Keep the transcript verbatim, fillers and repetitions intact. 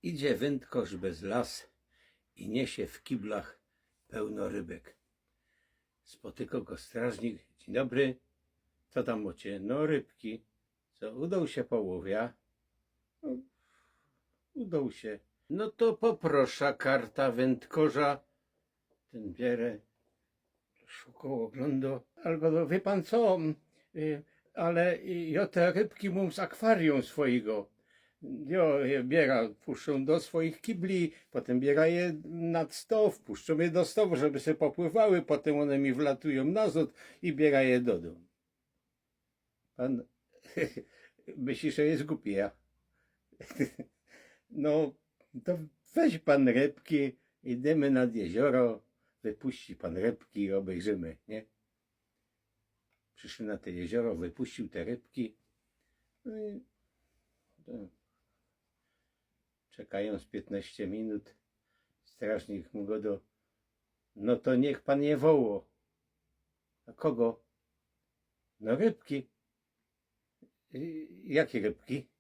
Idzie wędkŏrz bez las i niesie w kiblach pełno rybek. Spotyko go strażnik. „Dzień dobry. Co tam macie?” „No, rybki.” „Co, udoł sie połowia?” „No, udoł sie.” „No to poprosza karta wędkŏrza.” Tyn bierze, szukŏ, ôglōndŏ. „Albo, no, wiy pan co, y, ale, y, jŏ te rybki mōm z akwaryjōm swojigo.” Jo, je biera, puszczōm do swojich kibli, potym biera je nad stow, puszczōm je do stowu, żeby se popływały, potym ône mi wlatujōm nazŏd i biera je do dōm. Pan myśli, że je głupi, ja? „No, to weź pan rybki, idymy nad jezioro, wypuści pan rybki i ôbejrzymy, nie?” Przyszli na te jezioro, wypuścił te rybki. No i, no, czekajōm z piętnŏście minut. Strażnik mu gŏdŏ: „No to niych pan je woło.” „A kogo?” „No, rybki.” „Y, jakie rybki?”